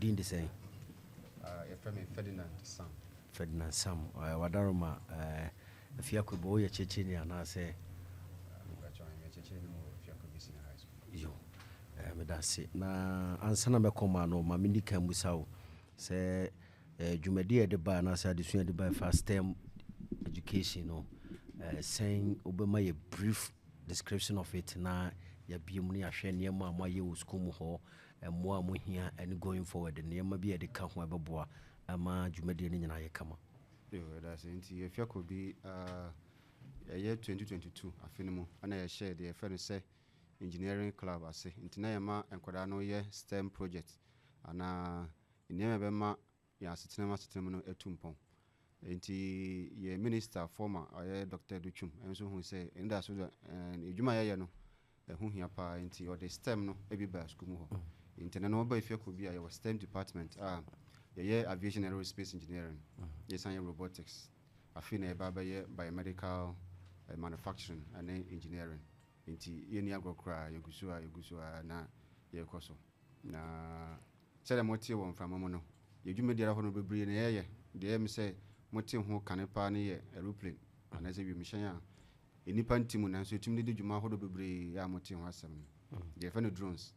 Wodin de sɛn? Yɛfrɛ me Ferdinand Sam. Ferdinand Sam, wadaroma, Effia Kwebu, woyɛ kyerɛkyerɛni anaasɛ? Mekyerɛkyerɛ no wɔ Effia Kwebu Senior High School. Yo, meda ase. Na ansa na mɛkɔ ma no, ma mendi kan musa wo sɛ dwumadi a yɛde ba anaasɛ adesua yɛde ba ɛfa STEM education no, sɛn wobɛma yɛ brief description of it na yɛabie mu no, yɛahwɛ nneɛma a moayɛ wɔ sukuu mu hɔ, mmoa a mohia, ɛne going forward nneɛma bi a yɛde ka ho a ɛbɛboa ama dwumadie no nyinaa yɛ kama. Yo, ɛda ase. Nti Effia Kwebu, ɛyɛ 2022 afe no mu ɛna yɛhyɛɛ deɛ yɛfrɛ no sɛ engineering club ase. Nti na yɛma nkwadaa no yɛ STEM project anaa nneɛma a ɛbɛma yɛn asetena mu no atu mpɔn. Nti yɛ minister former, ɔyɛ Dr. Adutwum, ɛnso hu sɛ ɛno da so edwuma a yɛyɛ no ɛho hia paa, nti ɔde STEM no ebi ba sukuu mu hɔ. Nti ɛno no, wɔba Effia Kwebu a, yɛwɔ STEM department a yɛyɛ aviation and aerospace engineering, yɛsan yɛ robotics, afei na yɛba bɛyɛ biomedical manufacturing ɛne engineering. Nti yɛnni agorɔ koraa, yɛgu so a na yɛrekɔ so. Na sɛdeɛ mote wɔ mframa mu no, yɛdwumadi ara hɔ no bebree na yɛyɛ. Deɛ ɛyɛ me sɛ mote ho kane paa no yɛ aeroplane anaasɛ wiemhyɛn a nnipa nti mu, nanso ɛtumi de di dwuma ahodoɔ bebree a mote ho asɛm no, deɛ yɛfrɛ no drones.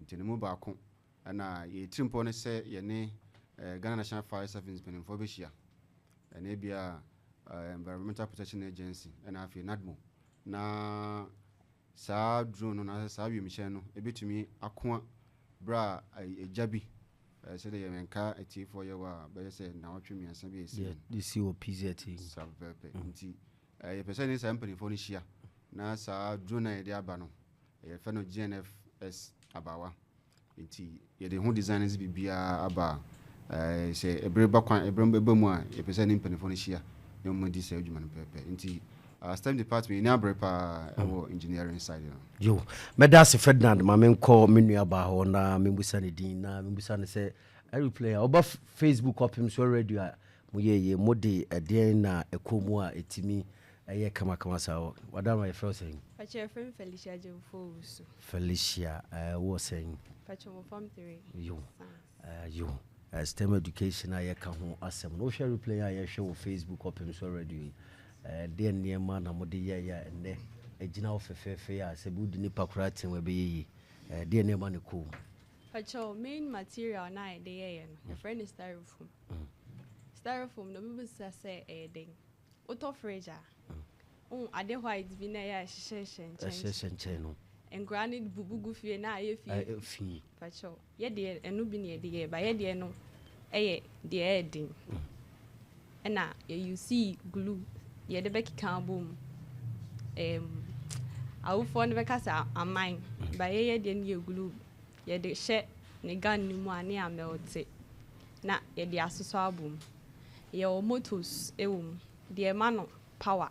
Nti no mu baako ɛna yɛtiri mpɔ no sɛ yɛne Ghana National Fire Service mpanimfoɔ bɛhyia, ɛne bia Environmental Protection Agency, ɛna afei NADMO, na saa drone no na saa wiemhyɛn no ɛbɛtumi akoa berɛ a ɛgya bi, sɛdeɛ yɛnka atiefoɔ yɛ wɔ a bɛyɛ sɛ nnawɔtwe 3 bi ɛsi. De si wɔ PZ. Saa pɛpɛpɛ. Nti yɛpɛ sɛ ne saa mpanimfoɔ no hyia na saa drone a yɛde aba no, yɛfrɛ no GNFS Abawa. Nti yɛde ho design no biribiara aba a, sɛ ɛberɛ ba kwan, ɛberɛ bɛba mu a, yɛpɛ sɛ ne mpanimfoɔ no hyia na wɔn di saa adwuma no pɛpɛ. Nti STEM department, yɛni abere paa ɛwɔ engineering side no. Yo, mɛda ase, Ferdinand. Ma menkɔ me nua baa hɔ na membusa ne din na membusa no sɛ aeroplane a ɔba Facebook ɔpem so radio a moyɛyɛ, mode ɛdeɛn na ɛkɔ mu a ɛtumi ɛyɛ kamakama saa? Hɔ wadama, yɛfrɛ wo sɛn? Pacho, yɛfrɛ me Felicia Jemfo Owusu. Felicia, wowɔ sɛn? Pacho, mo form 3. Yo. Science. Yo, STEM education a yɛka ho asɛm no, wohwɛ replay a yɛhwɛ wɔ Facebook ɔpem so radio yi, deɛ nneɛma na mode yɛyɛ a ɛnnɛ ɛgyina hɔ fɛfɛɛfɛ a sɛ bi wode nipa koraa tem ɛbɛyɛ yi, deɛ nneɛma ne kɔ mu? Pacho, main material na yɛde yɛyɛ no, yɛfrɛ no styrofoam. Styrofoam no, obi bisa sɛ ɛyɛ den. Wotɔ fridge a, ade white bi na ɛyɛ a ɛhyehyɛhyɛ nkyɛn. Ɛhyehyɛ nkyɛn no. Nkwadaa no bubu gu fie na ayɛ fie. Fi. Pacho, yɛdeɛ ɛno bi na yɛde yɛ, ba yɛdeɛ no ɛyɛ deɛ ɛyɛ den. Ɛna yɛuse glue yɛde bɛkeka abɔ mu. Awofoɔ no bɛka sɛ aman, ba yɛyɛ deɛ no yɛ glue. Yɛde hyɛ ne gun no mu a ne amelt na yɛde asosɔ abɔ mu. Yɛwɔ motors ɛwɔ mu deɛ ɛma no power.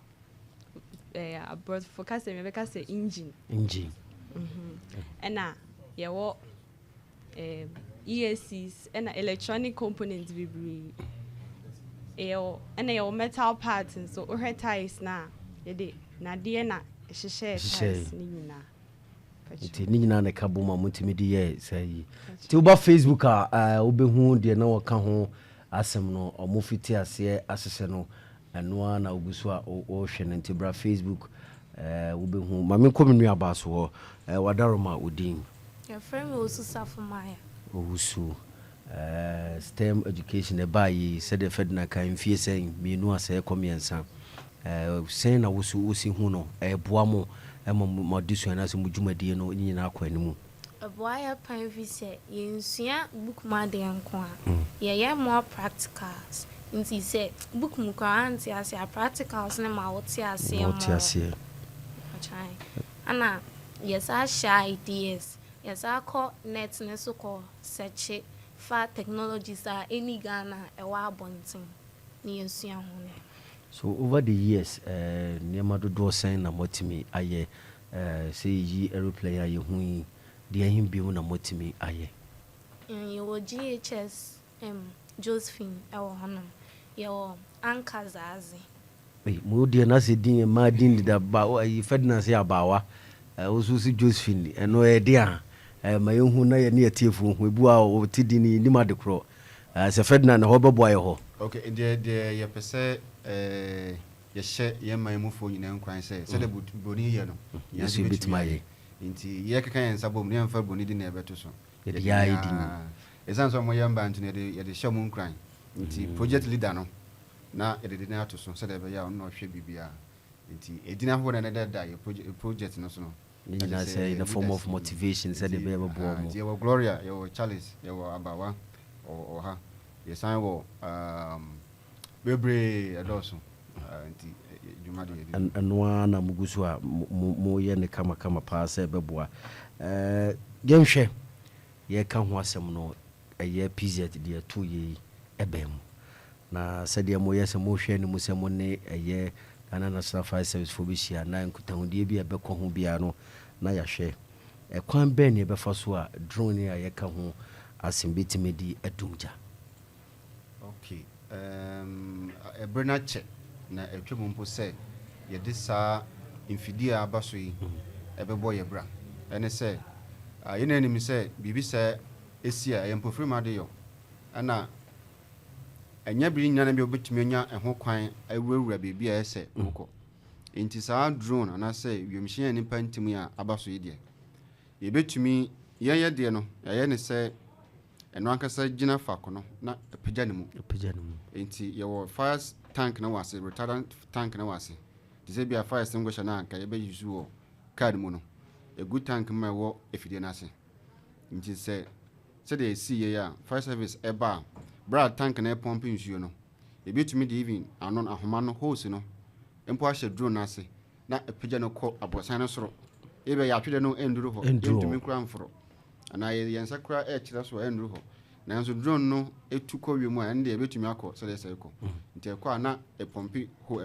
Aborɔfo kasa mu yɛbɛka sɛ engine. Engine. Ɛna yɛwɔ ESCs ɛna electronic components bebree. Yɛwɔ, ɛna yɛwɔ metal parts nso. Wohwɛ tyres na yɛde nadeɛ na ɛhyehyɛ Hyehyɛ. tyres ne nyinaa. Nti ne nyinaa na ɛka bom a motumi de yɛ saa yi. Nti woba Facebook a, wobɛhu deɛ na wɔka ho asɛm no, ɔmo fiti aseɛ ahyehyɛ no, ɛno ara na wogu so a wɔrehwɛ no. Nti bra Facebook, wobɛhu. Ma menkɔ me nuabaa so hɔ. Wadaroma, odin? Yɛfrɛ me Osu Safo Maya. Owusu, STEM education ɛbaa yi, sɛdeɛ Ferdinand ka, mfie sɛn, 2 asɛ ɛkɔ 3, sɛn na woso wosi hu no, ɛboa mo ɛma mo adesua no asɛ mo dwumadie no ne nyinaa akɔ animu? Ɛboa yɛ pan fi sɛ yɛnsua book mu adeɛ nko a, yɛyɛ more practicals. Nti sɛ book mu koraa ante ase a, practicals ne ma wote aseɛ. Wote more. Aseɛ. Ɔkyan. Ana yɛsa hyɛ ideas, yɛsa kɔ net ne so kɔ search fa technologies a ɛni Ghana a ɛwɔ abɔnten ne yɛsua ho no. So over the years, nneɛma dodoɔ sɛn na moatumi ayɛ? Sɛ yɛyi aeroplane a yɛhu yi, deɛ ɛhe bio na moatumi ayɛ? Yɛwɔ GHS Josephine ɛwɔ hɔnom. Yɛwɔ Anka Zaadze. Ei, mo deɛ na sɛ din mmaa din deda ba ayi, Ferdinand sɛ abaawa, wo so si Josephine, ɛno ɛyɛ de a Ma yɛnhu na yɛne yɛtiefoɔ hu. Ebi wɔ a wɔte din no, yɛnnim ade korɔ. Sɛ Ferdinand na hɔ bɛboa yɛ hɔ. Ok, deɛ yɛpɛ sɛ yɛhyɛ yɛn man mufoɔ nyinaa nkuran sɛ sɛdeɛ buroni yɛ no, yɛn nso yɛn nso yɛbɛtumi yɛbɛtumi ayɛ. Ayɛ. Nti yɛkeka yɛn nsa bom ne yɛmfa buroni din na yɛbɛto so. Yɛde yɛ ayɛ din. Ɛsiane sɛ ɔmo yɛ mba nti no, yɛde hyɛ ɔmo nkuran. Nti project leader no na yɛde din ato so sɛdeɛ ɛbɛyɛ a ɔno na ɔhwɛ biribiara. Nti edin ahodoɔ na ɛdeda yɛ project no so no, Ne nyinaa sɛ in a form of motivation sɛdeɛ ɛbɛyɛ bɛboa mo. Nti yɛwɔ Gloria, yɛwɔ Charles, yɛwɔ Abawa ɔwɔ ha, yɛsan wɔ bebree, ɛdɔɔso. Nti dwuma de yɛde Ɛno ara na mugu so a moyɛ ne kamakama paa sɛ ɛbɛboa. Yɛnhwɛ, yɛka ho asɛm no, ɛyɛ PZ deɛ ɛto yɛ yi ɛbɛn mu na sɛdeɛ moyɛ sɛ mohwɛ no mu sɛ mo ne ɛyɛ Ghana National Fire Service foɔ bɛhyia na nkutahodie bi a ɛbɛkɔ ho biara no, na yɛahwɛ ɛkwan bɛn ne yɛbɛfa so a drone a yɛka ho asɛm bɛtumi de adum gya. Okay, ɛberɛ no akyɛ na atwa mu mpo sɛ yɛde saa mfidie a aba so yi ɛbɛbɔ yɛ bra. Ɛne sɛ yɛn anim sɛ biribi sɛ ɛsi a, ɛyɛ mpofiri ade yɔ, ɛna ɛnyɛ bere nyinaa na bi a wobɛtumi anya ɛho kwan awurawura biribi a ɛsɛ wokɔ. Nti saa drone anaasɛ wiemhyɛn a nipa ntumi a aba so yi deɛ, yɛbɛtumi yɛn yɛ deɛ no, yɛayɛ ne sɛ ɛno ankasa gyina faako no na apagya ne mu. Apagya ne mu. Nti yɛwɔ fire tank na wɔ ase, retardant tank na wɔ ase, te sɛ bi a fire extinguisher na anka yɛbɛyi so wɔ car no mu no, ɛgu tank mu a ɛwɔ afidie no ase. Nti sɛ sɛdeɛ ɛsi yɛ a fire service ɛba a, berɛ a tank no ɛpump nsuo no, yɛbɛtumi de even ano ahoma no, hose no mpo ahyɛ drone no ase na apagya no kɔ abɔsan no soro. Ebia yɛ atwedeɛ no ɛnduru hɔ. Ɛnduru hɔ. Yɛntumi kora mforo anaa yɛn nsa kora ɛkyerɛ so a ɛnduru hɔ, nanso drone no etu kɔ wiem a, ɛno deɛ ɛbɛtumi akɔ sɛdeɛ sɛ ɛkɔ. Nti ɛkɔ a, na ɛpump ho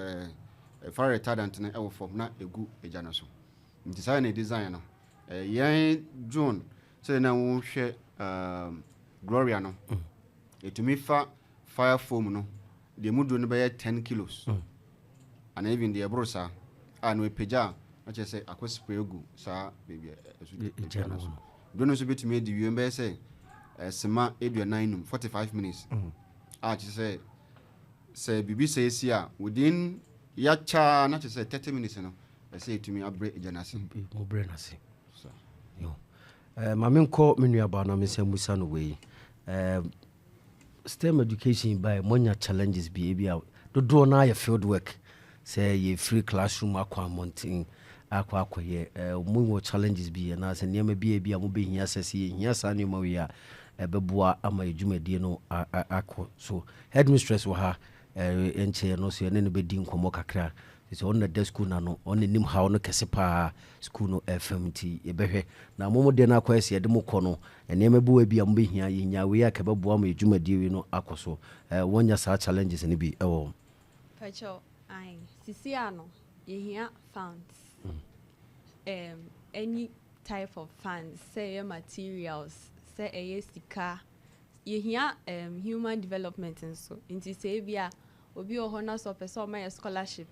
fire retardant no ɛwɔ fam na egu egya no so. Nti saa na design no. Yɛn drone sɛdeɛ na wɔhwɛ Gloria no, ɛtumi fa fire foam no deɛ mu duro no bɛyɛ 10 kilos anaa even deɛ ɛboro saa a, na ɛpagya a, na kyerɛ sɛ akɔ spray gu saa baabi a ɛso egya atwa no no so wɔ no. Drone no nso bɛtumi adi wiem bɛyɛ sɛ sema 45, 45 minutes a kyerɛ sɛ biribi sɛ esi a, within yɛakyaa na kyerɛ sɛ 30 minutes no, ɛsɛ yɛtumi abrɛ egya no ase. Mo brɛ no ase. So, Yo. Ma menkɔ me nuabaa na mesɛ musa no wei. STEM education bae, moanya challenges bi? Ebi a dodoɔ no ayɛ field work sɛ yɛfiri classroom akɔ mmɔnten akɔ akɔyɛ. Mowɔ challenges bi anaasɛ nneɛma bi a bi a mobɛhia sɛ yɛhia saa nneɛma wei a ɛbɛboa ama yɛ dwumadie no akɔ so? Headmistress wɔ ha, ɛnkyɛ no so yɛne no bɛdi nkɔmmɔ kakra sɛ ɔno na da school no ano, ɔno nim haw no kɛse paa school no ɛfam. Nti yɛbɛhwɛ na momo deɛ no akɔyɛ sɛ yɛde mo kɔ no, nneɛma bi wɔ bi a mobɛhia, yɛnya wei a kɛbɛboa ma yɛ dwumadie wei no akɔ so. Wɔnya saa challenges no bi ɛwɔ hɔ? Pakyɛw, ae, sisi a no yɛhia funds, any type of funds, sɛ ɛyɛ materials, sɛ ɛyɛ sika. Yɛhia human development nso. Nti sɛ ebi a obi wɔ hɔ na sɛ ɔpɛ sɛ ɔma yɛ scholarship,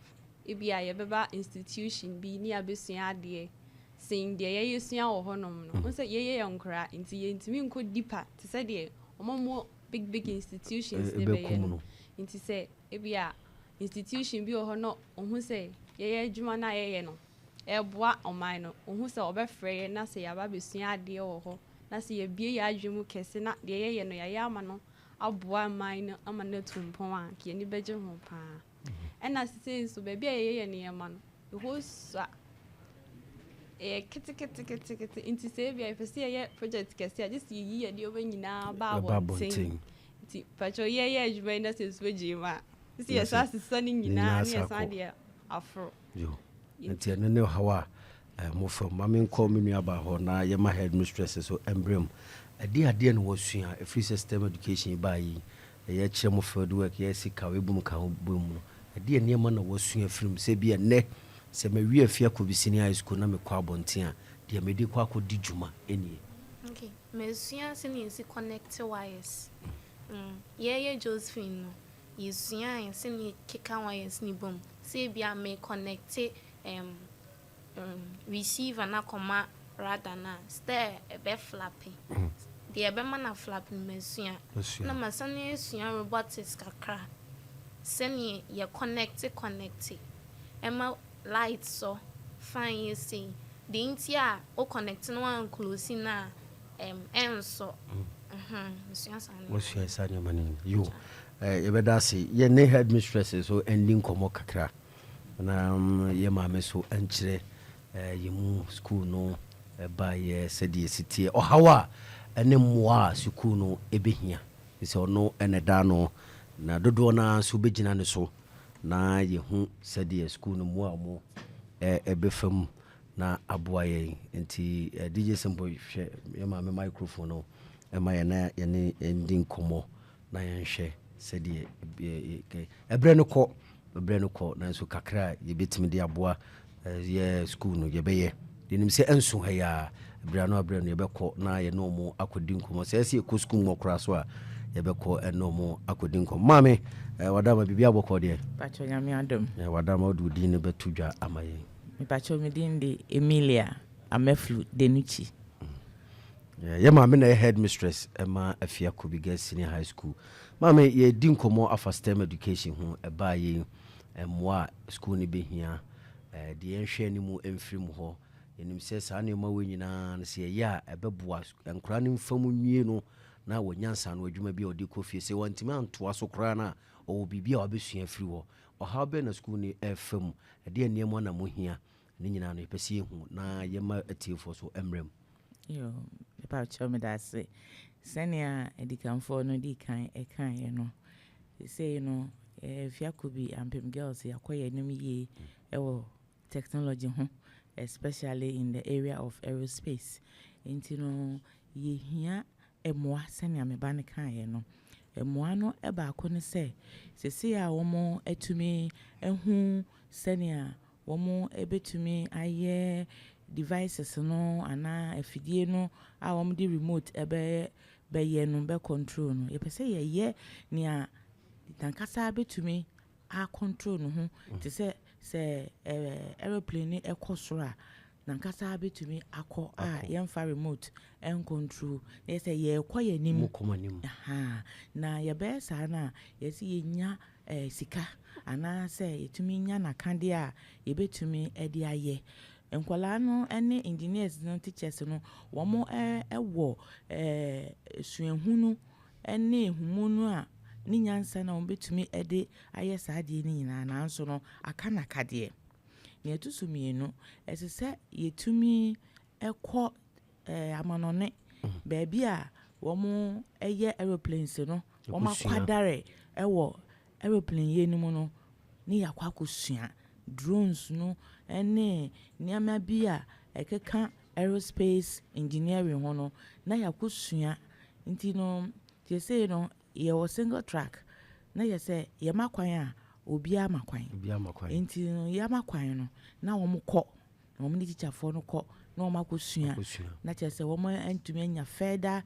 ebi a yɛbɛba institution bi ne abɛsua adeɛ sen deɛ yɛyɛ sua wɔ hɔnom no, n sɛ yɛyɛ yɛ nkora nti yɛntumi nkɔ deeper te sɛ deɛ ɔmo mo big big institutions ne ɛbɛkɔ bɛyɛ mu no. No. Nti sɛ ebi a institution bi wɔ hɔ na ɔhu sɛ yɛyɛ adwuma no a yɛyɛ no ɛboa ɔman no, ɔhu sɛ ɔbɛfrɛ yɛ na sɛ yɛaba abɛsua adeɛ wɔ hɔ na sɛ yɛbie yɛ adwene mu kɛse na deɛ yɛyɛ no yɛayɛ ama no aboa man no ama no atu mpɔn a, nka yɛni bɛgye ho paa. Ɛna sisei nso, baabi a yɛyɛ nneɛma no, ɛhɔ sua, ɛyɛ keteketekete. Nti sɛ ebi a yɛpɛ sɛ yɛyɛ project kɛse a, gye sɛ yɛyi yɛ nneɛma nyinaa ba ɛba abɔnten. Abɔnten. Nti patro, yɛyɛ adwuma yi na sɛ nsuo gye mu a, sɛ Na yɛsan sesa no nyinaa nyinaa ne sa yɛsan kɔ. deɛ aforo. Yo, nti ɛno ne haw a mofam. Ma menkɔ me nuabaa hɔ na yɛma headmistress so mbrɛ mu. Ɛde adeɛ no wɔsua ɛfiri sɛ STEM education baa yi, ɛyɛ kyerɛ mo field work, yɛ sika webum ka ho bɔ mu no, ɛdeɛ nneɛma na wɔsua firi mu sɛ bi ɛnnɛ sɛ mawie afie akɔ senior high school na mekɔ abɔnten a, deɛ mede kɔ akɔdi dwuma ɛnie? Okay, mesua sɛnea yɛsi connect wires. Yɛyɛ Josephine no, yɛsua sɛnea yɛkeka wires ne bom. Sɛ ebi a me connect receiver na kɔma rudder no a, still ɛbɛ flap. Deɛ ɛbɛma no flap no, masua. Wasua. Na masane asua robotics kakra, sɛneɛ yɛ connect connect ɛma light sɔ fan yɛ sei, deɛ nti a wo connect no an close no a ɛnsɔ. Mesua saa nneɛma. Wasua saa nneɛma no yo. Yɛbɛda ase. Yɛne headmistress so ɛndi nkɔmmɔ kakra na yɛ maame so ɛnkyerɛ yɛ mu school no ɛbaeɛ, sɛdeɛ ɛsi teɛ, ɔhaw a ɛne mmoa a sukuu no ɛbɛhia, sɛ ɔno ɛne da no na dodoɔ no ara nso bɛgyina ne so na yɛhu sɛdeɛ sukuu no mmoa a ɔmo ɛbɛfa mu na aboa yɛn. Nti DJ Simple, hwɛ yɛ maame microphone no ɛma yɛn na yɛne yɛndi nkɔmmɔ na yɛnhwɛ sɛdeɛ ɛberɛ no kɔ, ɛberɛ no kɔ, nanso kakra a yɛbɛtumi de aboa yɛ school no, yɛbɛyɛ. Yɛnim sɛ ɛnso ha yi a, berɛ no aberɛ no yɛbɛkɔ na yɛne ɔmo akɔdi nkɔmmɔ. Sɛ ɛsɛ yɛkɔ school mu koraa so a, yɛbɛkɔ ɛne ɔmo akɔdi nkɔmmɔ. Maame, wadama, biribi abɔkɔ deɛ? Pakyɛ, Nyame adom. Wadama, wode wo din no bɛto dwa ama yɛn. Mepakyɛ, me din de Emilia Ameflu Denuchi. Yɛ maame na yɛ head mistress ɛma Afia Kobi Girls Senior High School. Maame, yɛdi nkɔmmɔ afa STEM education ho. Ɛbaa yɛn mmoa a school no bɛhia, deɛ yɛnhwɛ anim mfiri mu hɔ. Yɛnim sɛ saa nneɛma wei nyinaa no, sɛ yɛyɛ a, ɛbɛboa nkora no mfa mu nwie no na wɔnya nsa no adwuma bi a ɔde kɔ fie. Sɛ wantumi antoa so koraa no a, ɔwɔ biribi a wabɛsua afiri hɔ. Ɔhaw bɛɛ na school no ɛfa mu, ɛdeɛ nneɛma na mohia ne nyinaa no, yɛpɛ sɛ yɛhu na yɛma atiefoɔ so mmerɛ mu. Yo, mepakyɛ, meda ase. Sɛnea adikanfoɔ no di kan ɛkaeɛ no, seesei no Afia Kobi Ampem Girls yɛakɔ yɛn anim yie ɛwɔ technology ho, especially in the area of aerospace. Nti no yɛhia mmoa. Sɛnea me ba no kaeɛ no, mmoa no baako ne sɛ, seesei a wɔn atumi ahu sɛnea wɔn bɛtumi ayɛ devices no anaa afidie no a wɔde remote ɛbɛyɛ bɛyɛ no, bɛ control no, yɛpɛ sɛ yɛyɛ nea nankasa bɛtumi a control no ho, te sɛ aeroplane no ɛkɔ soro a, nankasa bɛtumi akɔ a yɛmfa remote ɛn control, na yɛ sɛ yɛrekɔ yɛn anim. Mokɔ mo anim. Aha. Na yɛbɛyɛ saa no a, yɛsɛ yɛnya sika anaasɛ yɛtumi nya n'akadeɛ a yɛbɛtumi de ayɛ. Nkwadaa no ne engineers no, teachers no, wɔn ɛwɔ suahunu ne nhumu no a ne nyansa no a wɔbɛtumi de ayɛ saa adeɛ no nyinaa, nanso no aka n'akadeɛ. Nea ɛto so mmienu, ɛsɛ sɛ yɛtumi kɔ amanɔne, baabi a wɔn yɛ aeroplanes no, wɔn Yɛkɔsua. akwadare wɔ aeroplane yɛ no mu no, ne yɛakɔ akɔsua drones no ne nneɛma bi a ɛkeka aerospace engineering ho no na yɛakɔsua. Nti no seesei no yɛwɔ single track na yɛ sɛ yɛma kwan a, obiara ma kwan. Obiara ma kwan. Nti no yɛama kwan no na wɔn kɔ na wɔn ne tikyafoɔ no kɔ na wɔn akɔsua. Akɔsua. Na kyerɛ sɛ wɔn antumi anya further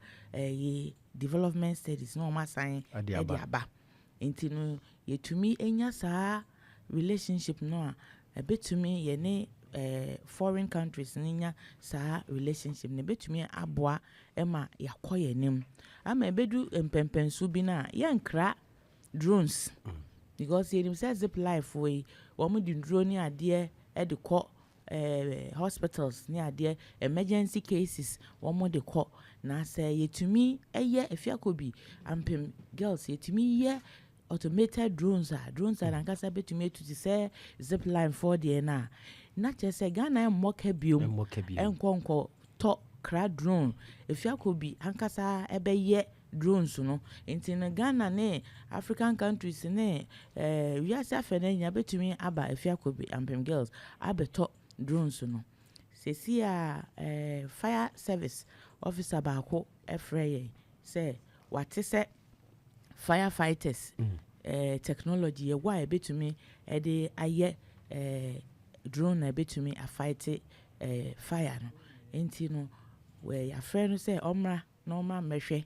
development studies na wɔn asan Ade ɛde aba. aba. Nti no yɛtumi anya saa relationship no a ɛbɛtumi yɛne foreign countries no nya saa relationship no, ɛbɛtumi aboa ma yɛakɔ yɛn anim ama ɛbɛdu mpɛmpɛnso bi no a yɛnkra drones, because yɛnim sɛ Zip Life wɔ yi, wɔn de nduro ne adeɛ de kɔ hospitals ne adeɛ, emergency cases wɔn de kɔ. Na sɛ yɛtumi yɛ Afia Kobi Ampem Girls yɛtumi yɛ automated drones a, drones a nankasa bɛtumi atu te sɛ Zipline foɔ deɛ no a, na kyerɛ sɛ Ghana mmɔ ka biom. Ɛmmɔ ka biom. Ɛnkɔ nkɔ tɔ kra drone. Afia Kobi ankasa ɛbɛyɛ drones no. Nti no Ghana ne African countries ne wiase afɛ no nyinaa bɛtumi aba Afia Kobi Ampem Girls abɛtɔ drones no. Sɛsi a fire service officer baako ɛfrɛ yɛn sɛ wate sɛ firefighters technology yɛwɔ a yɛbɛtumi ɛde ayɛ drone na ɛbɛtumi a fight fire no. Nti no yɛafrɛ no sɛ ɔmmra na ɔmmra mmɛhwɛ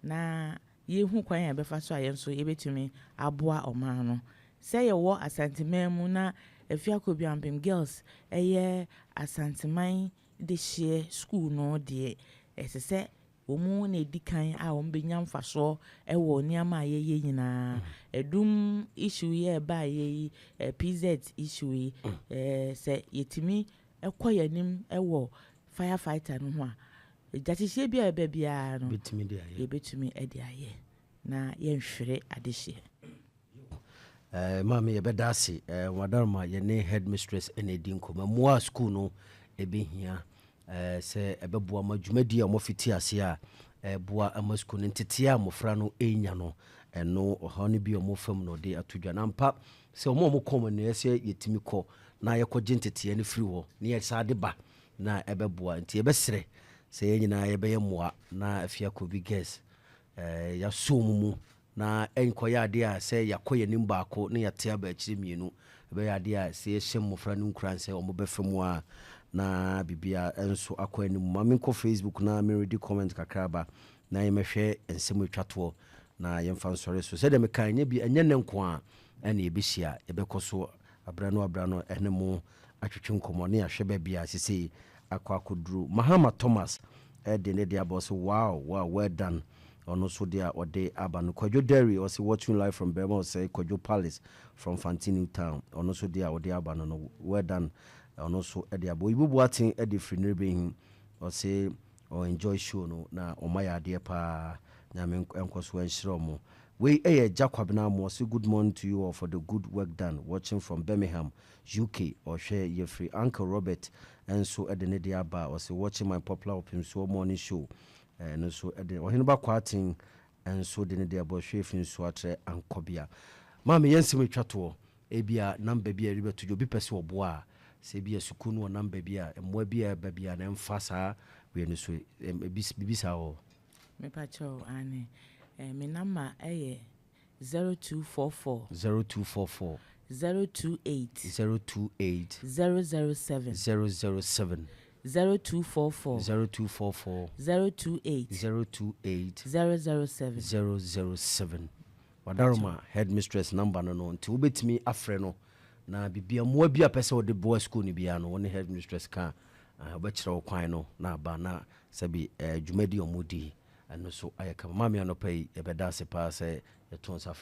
na yɛhu kwan a yɛbɛfa so a yɛn nso yɛbɛtumi aboa ɔman no. Sɛ yɛwɔ Asanteman mu na Afia Kobi Ampem Girls ɛyɛ Asanteman Dehyeɛ school no deɛ, ɛsɛ sɛ wɔn na edi kan a wɔn bɛnya mfasoɔ wɔ nneɛma a yɛyɛ nyinaa. Ɛdum issue yi a ɛbaeɛ yi, PZ issue yi, sɛ yɛtumi kɔ yɛn anim wɔ firefighter no ho a, gyakyehyeɛ bi a ɛbɛ biara no, bɛtumi de ayɛ. Yɛbɛtumi de ayɛ na yɛnhwere adehyeɛ. Maame, yɛbɛda ase. Wadaroma, yɛne headmistress ɛna ɛdi nkɔmmɔ. Mmoa a school no ɛbɛhia sɛ ɛbɛboa ma dwumadi a ɔmɔfiti ase a ɛboa ama school no nteteɛ a mmɔfra no ɛnya no, ɛno ɔhaw no bi a ɔmo fam no, ɔde ato dwa. Na mpa sɛ ɔmo a ɔmo kɔ mu no, ɛsɛ yɛtumi kɔ na yɛkɔgye nteteɛ no firi hɔ na yɛsa de ba na ɛbɛboa. Nti yɛbɛserɛ sɛ yɛn nyinaa yɛbɛyɛ mmoa na Afia Kobi Girls yɛasɔ mu mu na ɛnkɔyɛ adeɛ a sɛ yɛakɔ yɛnim baako na yɛate aba akyire mmienu. Ɛbɛyɛ adeɛ a sɛ yɛhyɛ mmɔfra no nkuran sɛ ɔmo bɛfa mu a, na biribia nso akɔ anim. Ma menkɔ Facebook na meredi comment kakra ba na yɛmɛhwɛ nsɛm atwa toɔ na yɛmfa nsɔre so. Sɛdeɛ meka, ɛnyɛ bi, ɛnyɛ ne nko a ɛne yɛbɛhyia. Yɛbɛkɔ so abrɛ no abrɛ no ɛne mo atwetwe nkɔmmɔ ne yɛahwɛ baabi a sesei akɔ akɔduru. Mahama Thomas ɛde ne de aba, ɔsɛ, Wow, well done." Ɔno nso deɛ a ɔde aba no. Kwadwo Derry ɔsɛ, "Watching live from Burma." Ɔsɛ Kwadwo Palace from Fantinu Town. Ɔno nso deɛ a ɔde aba no, well done. Ɔno nso ɛde aba. Oyibo Boaten ɛde firi ne rebɛhi, ɔsɛ ɔ enjoy show no na ɔma yɛ adeɛ paa. Nyame nkɔ so ɛnhyerɛ ɔmo. Wei ɛyɛ Gya Kwabena mo. Ɔsɛ, "Good morning to you all for the good work done. Watching from Birmingham, UK." Ɔhwɛ yɛfiri. Uncle Robert nso ɛde ne de aba. Ɔsɛ, "Watching my popular Opemsuo morning show." Ɛno nso ɛde ɔhene ba Kwaten nso de ne de abɔ hwɛ firi nso atrɛ ankɔbea. Maame, yɛn nsɛm atwa toɔ. Ebia number bi a yɛde dwa, obi pɛ sɛ ɔboa a, sɛ ebia sukuu no wɔ number bi a mmoa bi a ɛba bi a na ɛmfa saa wei no so, biribi saa wɔ? Mepakyɛw, ane. Me number ɛyɛ 0244. 0244. 028. 028. 007. 007. 0244. 0244. 028. 028. 007. 007. Wadaroma, headmistress number no, nti wobɛtumi afrɛ no na biribia, mmoa bi a pɛ sɛ wode boa school no biara no, wo ne headmistress ka a, wobɛkyerɛ wo kwan no na aba na sɛbi dwumadi a ɔmɔdi ɛno so ayɛ kama. Maame, anɔpa yi yɛbɛda ase paa sɛ yɛto nsa.